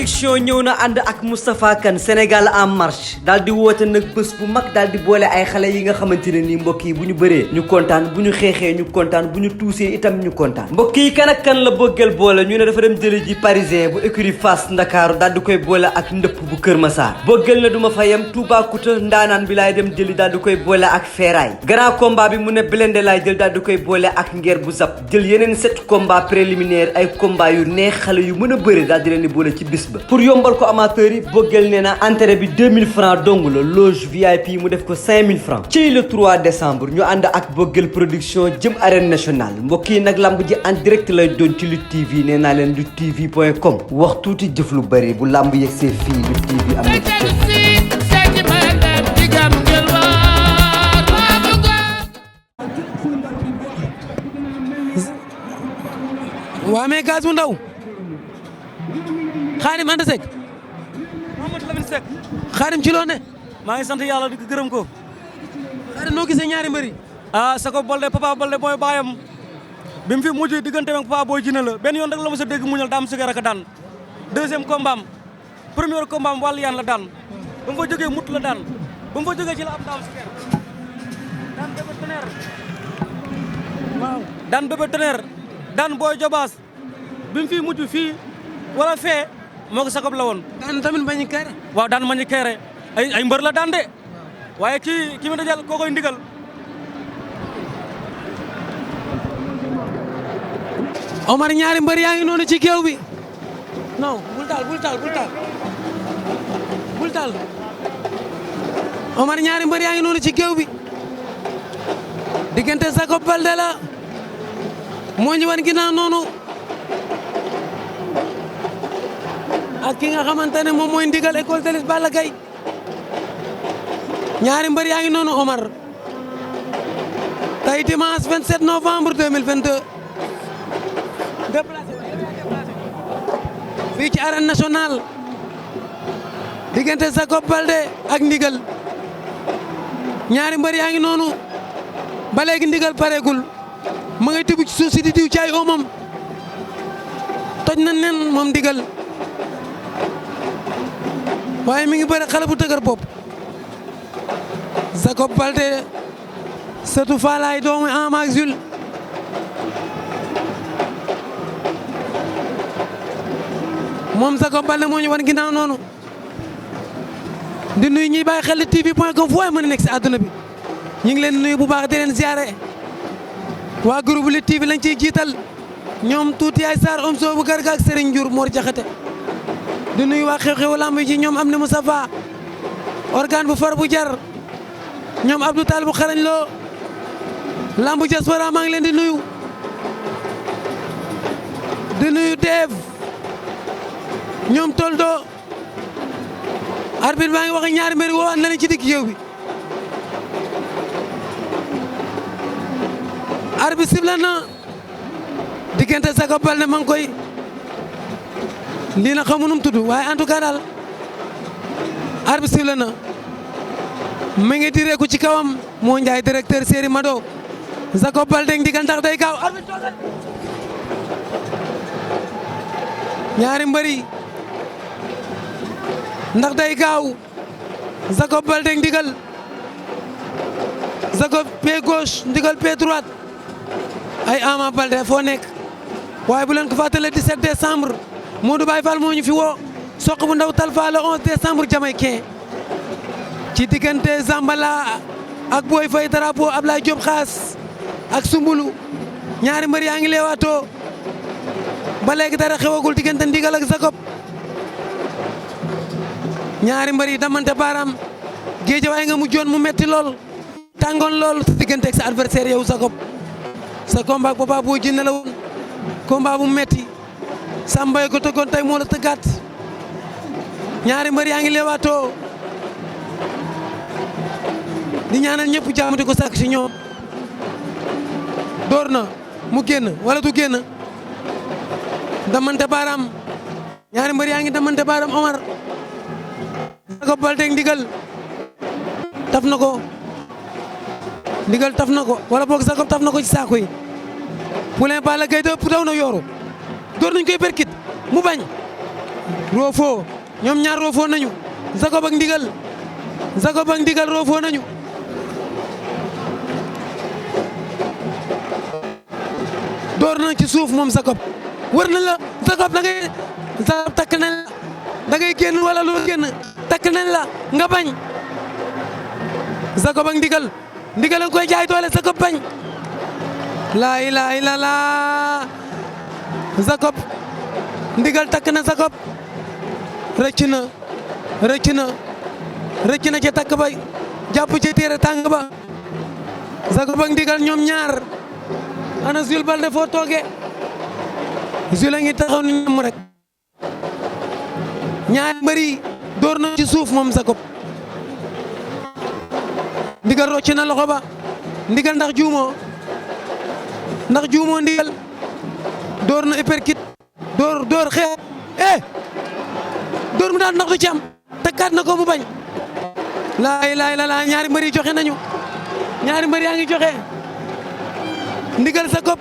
production ñëw na ànd ak Moustapha Kane Sénégal en marche daal di woote nag bés bu mag daal di boole ay xale yi nga xamante ne nii mbokk yi bu ñu bëree ñu kontaan bu ñu xeexee ñu kontaan bu ñu tuusee itam ñu kontaan mbokk yi kan ak kan la bëggal boole ñu ne dafa dem jële ji parisien bu écurie Fass Ndakaaru daal di koy boole ak ndëpp bu Kër Massar bëggal na duma fa yem Toubacouta ndaanaan bi laay dem jëli daal di koy boole ak Feeraay grand combat bi mu ne Blindé laay jël daal di koy boole ak Nguer bu Zap jël yeneen 7 combats préliminaires ay combats yu neex xale yu mën a bëre daal di leen di boole ci bis ba pour yombal ko amateur yi bëggal nee na entrée bi 2000 francs dong la loge VIP mu def ko 5000 francs ci le 3 décembre ñu ànd ak bëggal production jëm arène nationale mbokk yi nag lamb ji en direct lay doon ci Lutte TV nee naa leen luttetv.com wax tuuti jëf lu bëri bu lamb yegsee fii Lutte TV am na ci waa mais gaz bu ndaw Xaadim Anta Seck Mamadou Lamine Seck Xaadim ci loo ne maa ngi sant yàlla di ko gërëm ko Xaadim noo gisee ñaari mbëri Sako Baldé Papa Baldé mooy baayam bi mu fi mujj diggante ak Papa Boy Djiné la benn yoon rek la mos a dégg muñal daam sigar ak daan deuxième combat am premier combat am wàllu yaan la daan ba mu fa jógee mut la daan ba mu fa jógee ci la am daam sigar daan bébé tonnerre waaw daan bébé tonnerre daan booy jobaas bi mu fi mujj fii wala fee moo ko Sako la woon daan tamit bañu kere waaw daan mañi keere ay mbër la daan de waaye kii ma dajal koo koy ndigal Omar ñaari mbër yaa ngi noonu ci géew bi non bul taal Omar ñaari mbër yaa ngi noonu ci géew bi diggante Sako Baldé la moo ñu wan ginnaaw noonu ak ki nga xamante ne moom mooy ndigal école de lutte Balla Gaye ñaari mbër yaa ngi noonu Omar tey dimanche 27 novembre 2022 déplacé fii ci arène nationale diggante Sako Baldé ak ndigal ñaari mbër yaa ngi noonu ba léegi ndigal pareegul ma ngay tibb ci suuf si di diw ci ay omam toj na nen moom ndigal waaye mi ngi bëre xale bu dëgër bopp Sako Baldé sëtu Faalaay doomu Ama ak Jules moom Sako Baldé moo ñu wan ginnaaw noonu di nuyu ñuy bàyyi xel TV.com fu waay mën a nekk si àdduna bi ñu ngi leen nuyu bu baax di leen ziare waa groupe Lutte TV lañ ciy jiital ñoom tuuti ay Sarr om soo bu garga ak Serigne Ndiour Mor Jaxate di nuyu waa xew-xewu lamb ji ñoom am na Moustapha organe bu far bu jar ñoom Abdou Tall bu xarañ loo lamb diaspora maa ngi leen di nuyu Dev ñoom Toldo arbitre baa ngi wax ñaari mbir woo na leen ci digg géew bi arbitre sifflé na diggante Sako Baldé ma ngi koy lii na xamu nu mu tudd waaye en tout cas daal arbitre sifflé na mi ngi direeku ci kawam moo njaay directeur Séri Mado Sako Baldé ndigal ndax day gaaw arbitre toogal ñaari mbëri ndax day gaaw Sako Baldé ndigal Sako pied gauche ndigal pied droite ay Ama Baldé foo nekk waaye bu leen ko fàttale 17 décembre Modou Baye Fall moo ñu fi woo soq bu ndaw Talfa le 11 décembre jamaïcain ci diggante Zambala ak Boy Faye drapeau Ablaye Diop Xaas ak Sumbulu ñaari mbër yaa ngi leewaatoo ba léegi dara xewagul diggante ndigal ak Sako ñaari mbër yi damante baaraam géej waaye nga mujjoon mu metti lool tàngoon lool diggante ak sa adversaire yow Sako sa combat ak Papa Boy Djiné la woon combat bu metti Samba ko tëggoon tey moo la tëggaat ñaari mbër yaa ngi leewaatoo di ñaanal ñëpp jàmm di ko sàkk ci ñoom door na mu génn wala du génn damante baaraam ñaari mbër yaa ngi damante baaraam Omar Sako Baldé ndigal taf na ko ndigal taf na ko wala boog Sako taf na ko ci saako yi Poulain Balla Gaye de daw na yooru door nañ koy berkit mu bañ roofoo ñoom ñaar roofoo nañu Jacob ak ndigal roofoo nañu door na ci suuf moom Jacob wër na la Jacob Jacob takk nañ la da ngay génn wala loo génn takk nañ la nga bañ Jacob ak ndigal a ngi koy jaay doole Jacob bañ laa ilaaha illallaah Jacob ndigal takk na Jacob rëcc na ca takk ba jàpp ca téere tàng ba Jacob ak ndigal ñoom ñaar ana Jules Baldé foo toogee Jules a ngi taxaw ni ñam rek ñaari mbëri door na ci suuf moom Jacob ndigal rocc na loxo ba ndigal ndax juumoo ndigal door na uppercut door xeex door mu daal ndax du ci am takkaat na ko mu bañ laa ilaaha illallaah ñaari mbëri joxe nañu ñaari mbëri yaa ngi joxe ndigal Jacob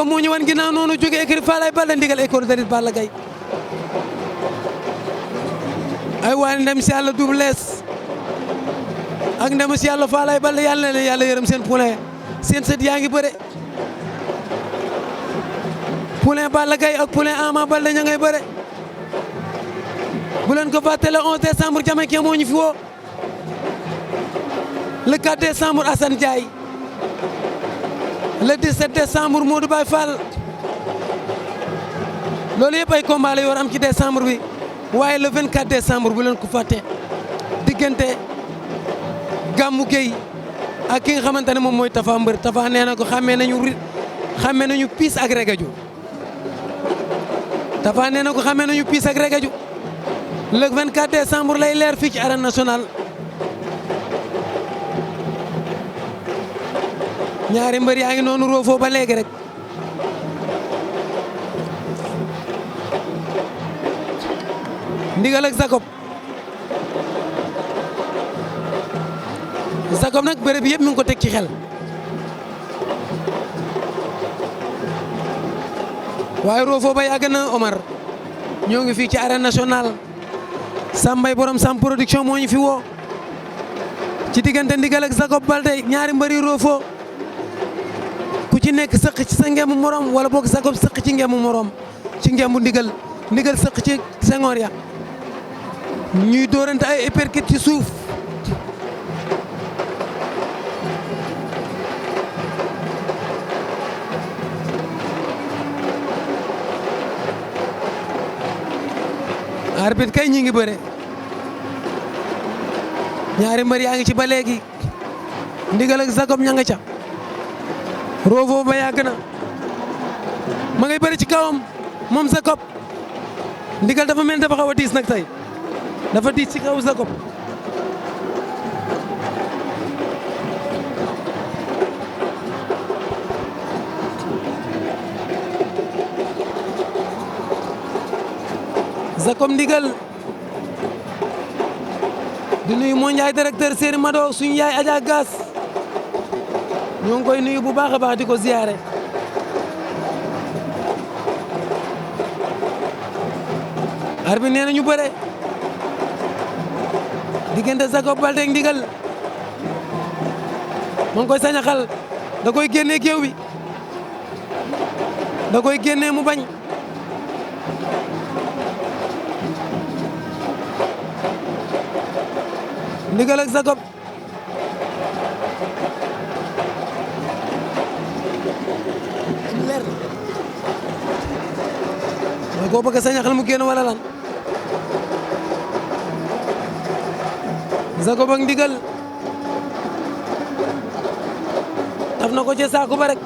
moo ñëwan ginnaaw noonu jóge écurie Falaye Baldé ndigal école de lutte Balla Gaye ay waay ndem si yàlla Double Less ak ndem si yàlla Falaye Baldé yàlla na leen yàlla yërëm seen poulain seen sët yaa ngi bëre poulain Balla Gaye ak poulain Ama Baldé ña ngay bëre bu leen ko fàtte le 11 décembre Jamaïcain moo ñu fi woo le 4 décembre Assane Ndiaye le 17 décembre Modou Baye Fall loolu yëpp ay combat la yor am ci décembre bi waaye le 24 décembre bu leen ko fàtte diggante Gamou Gueye ak ki nga xamante ne moom mooy Tafa Mbër Tafa nee na ko xàmmee nañu piis ak regaju Tafa nee na ko xàmmee nañu piis ak regaju le 24 décembre lay leer fii ci arène nationale ñaari mbër yaa ngi noonu roofoo ba léegi rek ndigal ak Jacob nag bërëb yëpp mi ngi ko teg ci xel waaye roofoo ba yàgg na Omar ñoo ngi fii ci arène nationale Sambay borom Sam production moo ñu fi woo ci diggante ndigal ak Jacob Baldé ñaari mbëri roofoo ku ci nekk sëq ci sa ngemu morom wala boog Jacob sëq ci ngemu morom ci ngemu ndigal sëq ci sengoor ya ñuy doorante ay uppercut ci suuf arbitre kay ñi ngi bëre ñaari mbër yaa ngi ci ba léegi ndigal ak Jacob ña nga ca roofoo ba yàgg na ma ngay bëri ci kawam moom Jacob ndigal dafa mel dafa xaw a diis nag tey dafa diis ci kaw Jacob Jacob ndigal di nuyu moo Njaay directeur Serigne Mado suñu yaay Adja Gas ñoo ngi koy nuyu bu baax a baax di ko ziyaare arbitre nee na ñu bëre diggante Jacob Baldé ak ndigal moo ngi koy sañaxal da koy génnee géew bi da koy génnee mu bañ ndigal ak Jacob leer da koo bëgg a sañaxal mu génn wala lan Jacob ak ndigal taf na ko ci saako ba rek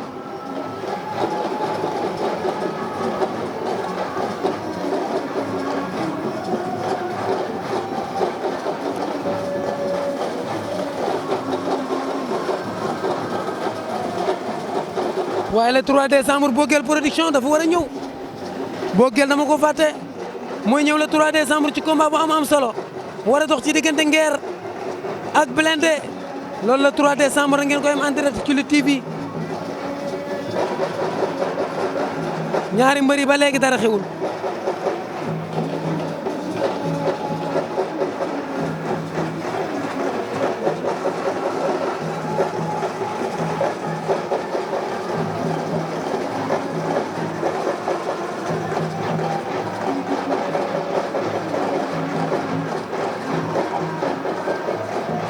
waaye le 3 décembre Boguel production dafa war a ñëw Boguel dama ko fàtte mooy ñëw le 3 décembre ci combat bu am solo war a dox ci diggante Nguer ak Blindé loolu le 3 décembre ngeen koy am en direct ci Lutte TV ñaari mbëri ba léegi dara xewul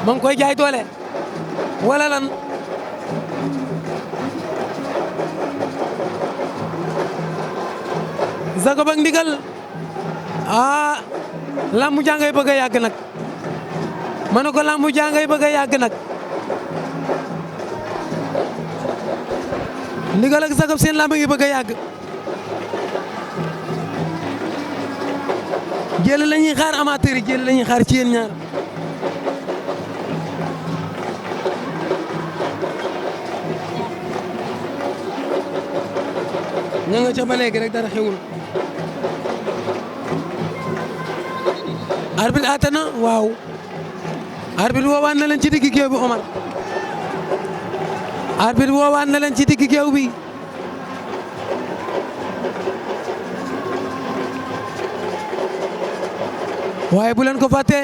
ma ngi koy jaay doole wala lan Jacob ak Ndigal lambu jàngay bëgg a yàgg nag ma ne ko lambu jàngay bëgg a yàgg nag Ndigal ak Jacob seen lamb ngi bëgg a yàgg jël la ñuy xaar amateur yi jël la ñuy xaar ci yéen ñaar ña nga ca ba léegi rek dara xewul arbitre àtte na waaw arbitre woowaan na leen ci digg géew bi Omar arbitre woowaan na leen ci digg géew bi waaye bu leen ko fàtte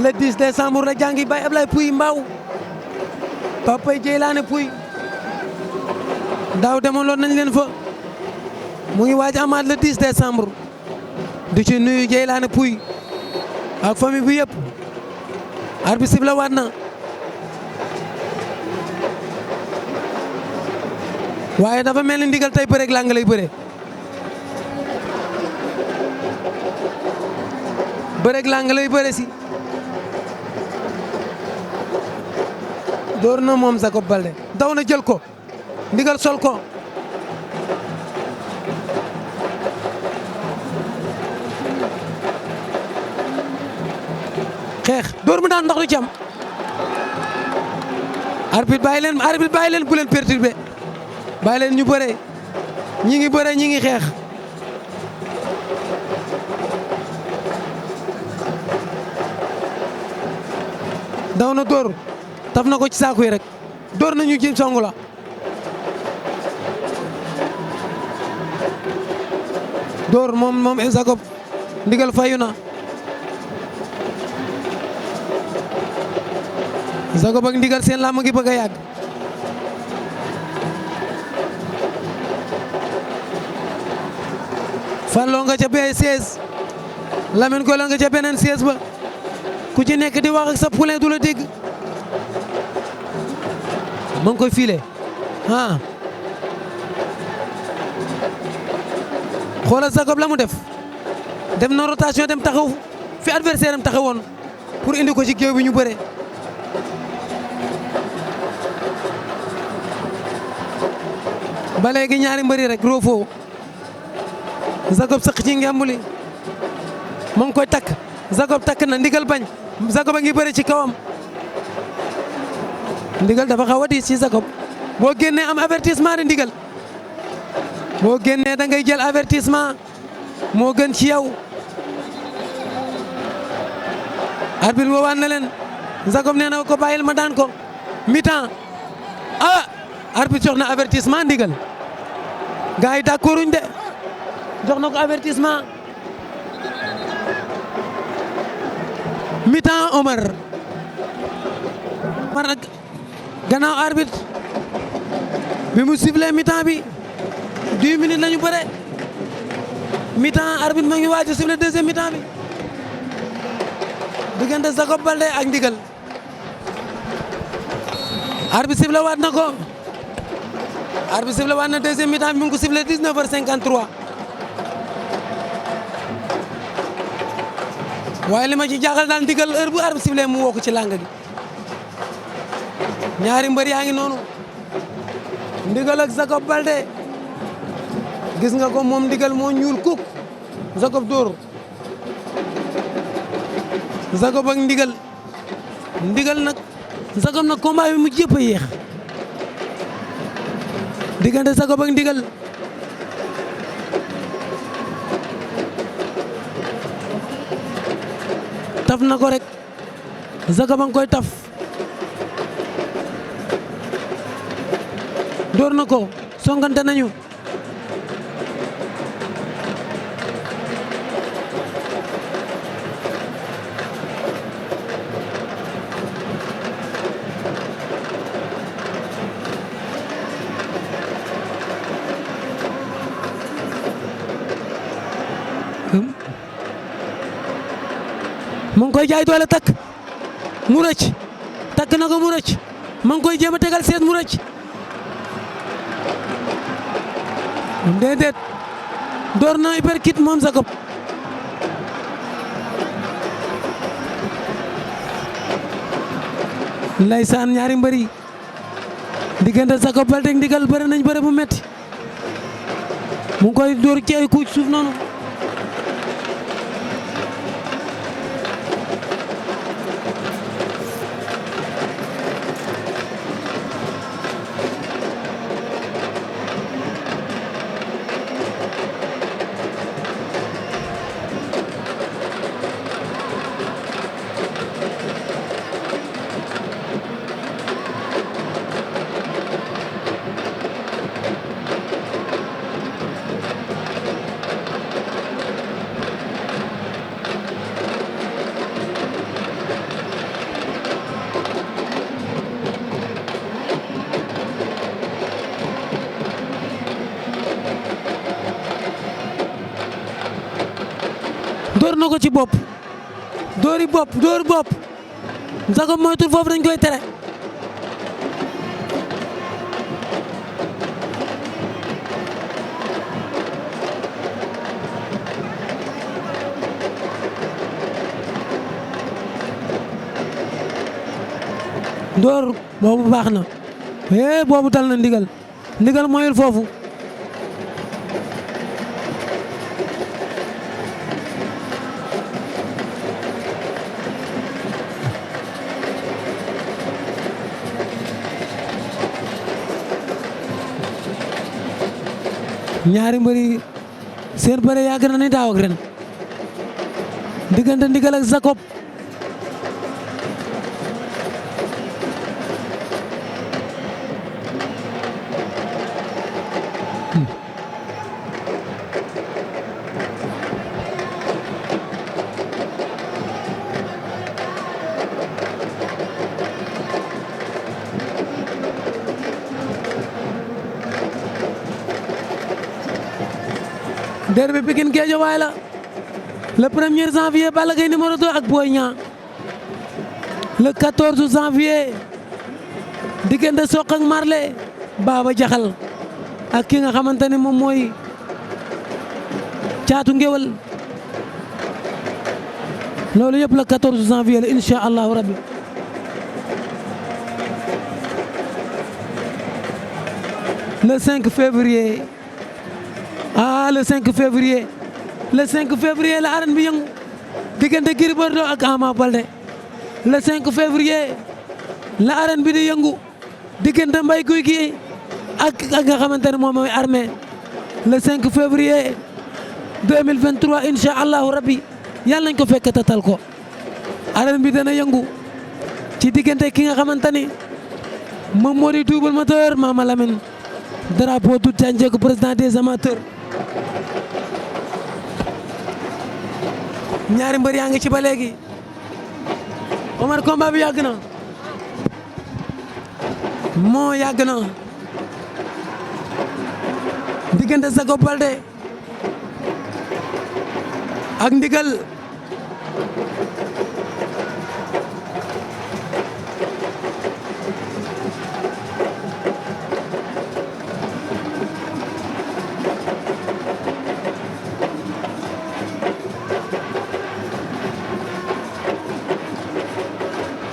le 10 décembre la jàngi bay Ablaye Pouy Mbaaw Papay Jeylaane Pouy daaw demaloon nañ leen fa mu ngi waaj amaat le 10 décembre du ci nuyu Jeylaane Pouy ak famille bi yëpp arbitre sifflé waat na waaye dafa mel ni Ndigal tey bëreeg làng lay bëre bëreeg làng lay bëre si door na moom Jacob Baldé daw na jël ko Ndigal sol ko xeex door mu daan ndox du ci am arbitre bàyyi leen bu leen perturbé bàyyi leen ñu bëre ñi ngi bëre ñi ngi xeex daw na door taf na ko ci saaku yi rek door nañu jëm songu la door moom Jacob Ndigal fayu na Jacob ak Ndigal seen làmb ngi bëgg a yàgg Fallou nga ca bee 16 Lamine Gola nga ca beneen 16 ba ku ci nekk di wax ak sa poulain du la dégg ma ngi koy filé xoolal Jacob la mu def na rotation dem taxaw fi adversaire am taxawoon pour indi ko ci géew bi ñu bëre ba léegi ñaari mbëri rek roofoo Jacob sëq ci ngembuli mu ngi koy takk Jacob takk na Ndigal bañ Jacob a ngi bëri ci kawam Ndigal dafa xaw a diis ci Jacob boo génnee am avertissement de Ndigal boo génnee da ngay jël avertissement moo gën ci yow arbitre woowaan na leen Jacob nee na ko bàyyil ma daan ko mi-temps arbitre jox na avertissement Ndigal gars yi d'accorduñ de jox na ko avertissement mi-temps Omar nag gannaaw arbitre bi mu sifflé mi-temps bi 10 minutes lañu bëre mi-temps arbitre ma ngi waaj a sifflé deuxième mi-temps bi diggante Jacob Baldé ak Ndigal arbitre sifflé waat na ko arbitre sifflé waat na deuxième mi-temps bi mu ngi ko sifflé 19h53 waaye li ma ci jaaxal daal Ndigal heure bu arbitre sifflé mu woo ko ci làng gi ñaari mbër yaa ngi noonu Ndigal ak Jacob Baldé gis nga ko moom Ndigal moo ñuul kuk Jacob dóor Jacob ak Ndigal nag Jacob nag combat bi mu jëpp a yéex diggante Jacob ak Ndigal taf na ko rek Jacob a ngi koy taf door na ko songante nañu mu ngi koy jaay doole takk mu rëcc takk na ko mu rëcc ma ngi koy jéem a tegal seet mu rëcc déedéet door na uppercut moom Jacob ndeysaan ñaari mbëri diggante Jacob Baldé ak Ndigal bëri nañ bëri bu metti mu ngi koy door ci ay kuuc suuf noonu door na ko ci bopp doori bopp door bopp Jacob moytul foofu dañ koy tere door boobu baax na boobu dal na Ndigal Ndigal moyul foofu ñaari mbëri seen bëre yàgg na ni daaw ak ren diggante Ndigal ak Jacob derby Pikine Guédiawaye la le 1er janvier Balla Gaye numéro 2 ak Boy Niang le 14 janvier diggante Sokh ak Marley Baba Jaxal ak ki nga xamante ne moom mooy Caatu Ngéwal loolu yëpp le 14 janvier la incha allahu rabbi le 5 février le 5 février la arène bi yëngu diggante Gris Bordeaux ak Ama Baldé le 5 février la arène bi di yëngu diggante Mbaye Gouye Gui ak nga xamante ne moom mooy Armé le 5 février 2023 incha allahu rabbi yàlla nañ ko fekk tatal ko arène bi dana yëngu ci diggante ki nga xamante ni moom moo di Double Moteur Mama Lamine drapeau du Diandiékou président des amateurs ñaari mbër yaa ngi ci ba léegi Omar combat bi yàgg na moo yàgg na diggante Jacob Baldé ak Ndigal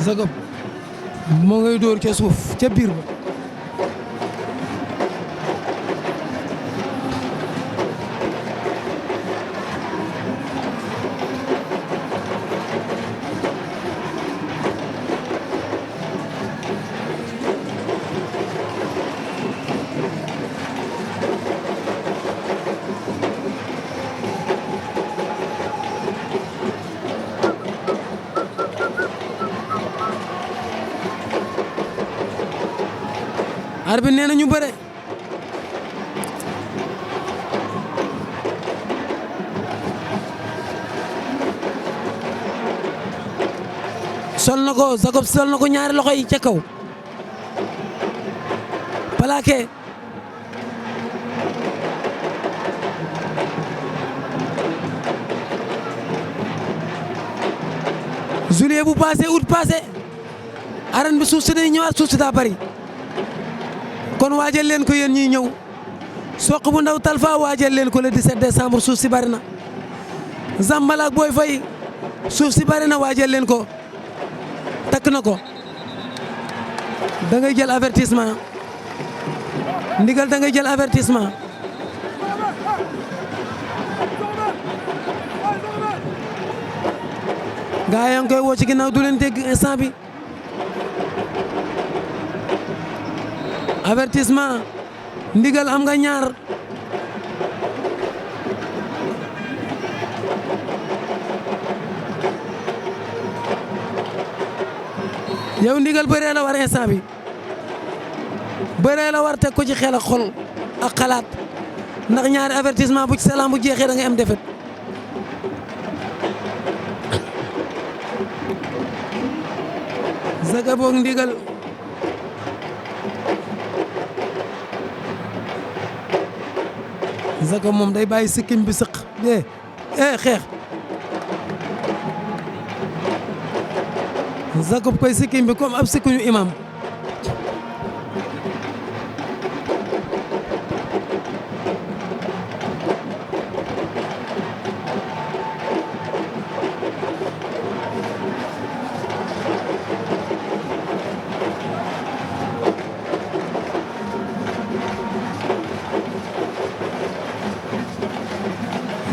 Jacob moo ngay dóor ca suuf ca biir ba arbitre nee na ñu bëre sol na ko Jacob sol na ko ñaari loxo yi ca kaw plaqué juillet bu passé août passé arène bi suuf si day ñëwaat suuf si daa bari kon waajal leen ko yéen ñiy ñëw Sokh bu ndaw Talfa waajal leen ko le 17 décembre suuf si bari na Zambala ak Boy Faye suuf si bari na waajal leen ko takk na ko da ngay jël avertissement ndigal da ngay jël avertissement gaa yaa ngi koy woo ci ginnaaw du leen dégg instant bi avertissement ndigal am nga ñaar yow ndigal bëree la war instant bi bëree la war teg ko ci xel ak xol ak xalaat ndax ñaari avertissement bu ci salaam bu jeexee da nga am defet Zaga boog ndigal Zaga moom day bàyyi sikkim bi sëq xeex Zaga koy sikkim bi comme ab sikkuñu imam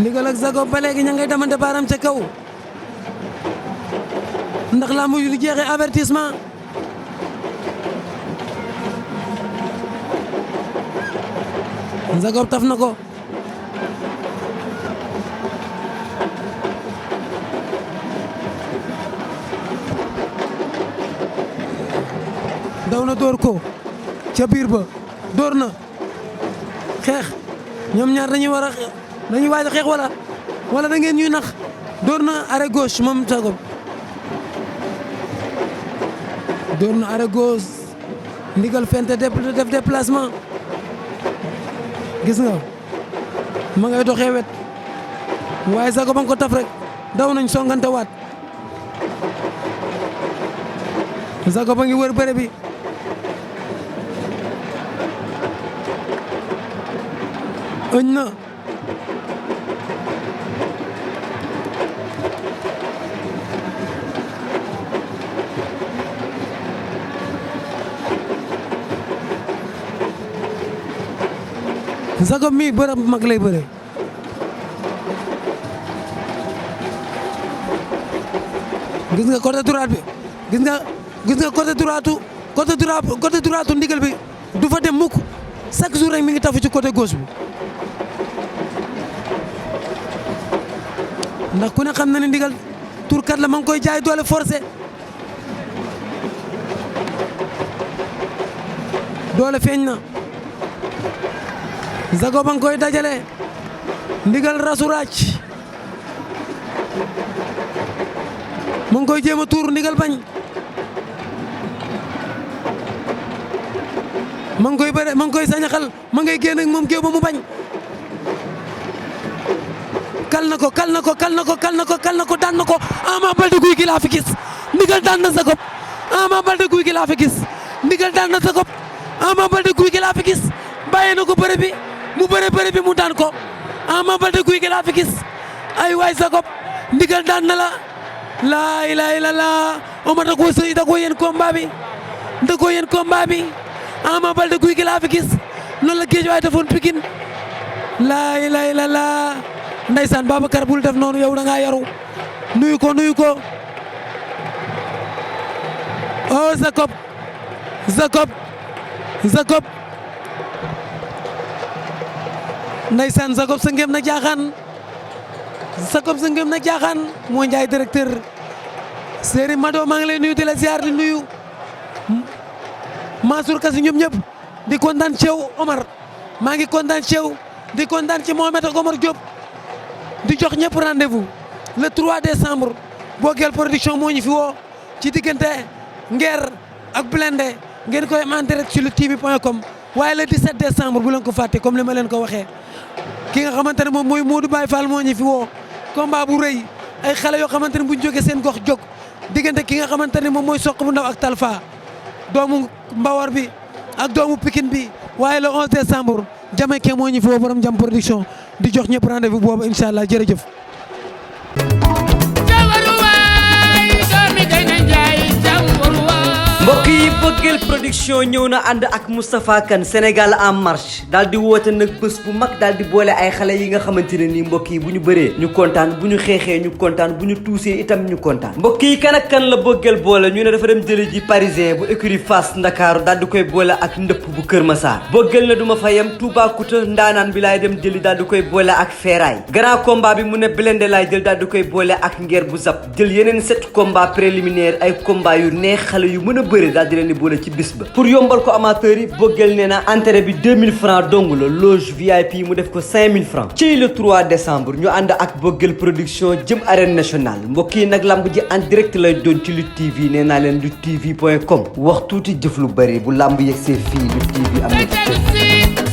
ndigal ak Zago ba léegi ña ngay demante baaram ca kaw ndax laa muy lu jeexee avertissement Zago taf na ko daw na dóor ko ca biir ba dóor na xeex ñoom ñaar dañuy war a dañuy waaj a xeex wala da ngeen ñuy nax door na arrêt gauche moom Zago door na arrêt gauche ndigal fente def déplacement gis nga ma ngay doxee wet waaye Zago ba nga ko taf rek daw nañ songante waat Zago ba ngi wër bëre bi ëñ na Zago mi bërëb mag lay bëre gis nga côté droite bi gis nga côté droite ndigal bi du fa dem mukk chaque jour rek mi ngi tafu ci côté gauche bi ndax ku ne xam na ne ndigal turkat la ma ngi koy jaay doole forcé doole feeñ na Zago ba nga koy dajale ndigal rasuraaj mu ngi koy jéem a tuur ndigal bañ ma ngi koy bëre ma ngi koy sañaxal ma ngay génn ak moom géew ba mu bañ kal na ko daan na ko Ama Baldé Gouye Gui laa fi gis ndigal daan na Zago Ama Baldé Gouye Gui laa fi gis ndigal daan na Zago Ama Baldé Gouye Gui laa fi gis bàyyi na ko bëre bi mu bëre bi mu daan ko Ama Baldé Gouye Gui laa fi gis ay waay Zago ndigal daan na la laa ilaaha illallaah Omar da koo yéen combat bi Ama Baldé Gouye Gui laa fi gis loolu la géej waay defoon Pikine laa ilaaha illallaah ndeysaan Babacar bul def noonu yow da ngaa yaru nuyu ko oh Zago ndeysaan Zago sa ngem na jaaxaan moo njaay directeur Serigne Mado maa ngi lay nuyu di la ziar di nuyu Mansour Kassi ñoom ñëpp di kontaan ci yow Omar maa ngi kontaan ci yow di kontaan ci Mohamed ak Omar Diop di jox ñëpp rendez-vous le 3 décembre Bokel production moo ñu fi woo ci diggante Nguer ak Blindé ngeen koy am en direct ci luttetv.com waaye le 17 décembre bu leen ko fàtte comme li ma leen ko waxee ki nga xamante ne moom mooy Modou Baye Fall moo ñu fi woo combat bu rëy ay xale yoo xamante ne buñ jógee seen gox jóg diggante ki nga xamante ne moom mooy Sokh bu ndaw ak Talfa doomu Mbawar bi ak doomu Pikine bi waaye le 11 décembre Jamaïcain moo ñu fi woo borom Jam Production di jox ñëpp rendez-vous boobu incha allah jërëjëf. mbokk yi Bëggeel Production ñëw na ànd ak Moustapha Kane Sénégal en marche daal di woote nag bés bu mag daal di boole ay xale yi nga xamante ne nii mbokk yi bu ñu bëree ñu kontaan bu ñu xeexee ñu kontaan bu ñu tuusee itam ñu kontaan mbokk yi kan ak kan la Bëggeel boole ñu ne dafa dem jële ji parisien bu écurie Fass Ndakaaru daal di koy boole ak ndëpp bu Kër Massar Bëggeel na duma fa yem Toubacouta ndaanaan bi laay dem jëli daal di koy boole ak Feeraay grand combat bi mu ne Blindé laay jël daal di koy boole ak Nguer bu Zap jël yeneen 7 combats préliminaires ay combats yu neex xale yu mën a bëre daal di leen di boole ci bis ba pour yombal ko amateurs yi Bëggeel nee na entrée bi 2000 francs dong la loge VIP mu def ko 5000 francs ci le 3 décembre ñu ànd ak Bëggeel Production jëm arène nationale mbokk yi nag lamb ji en direct lay doon ci Lutte TV nee naa leen luttetv.com wax tuuti jëf lu bëri bu lamb yegsee fii Lutte TV am na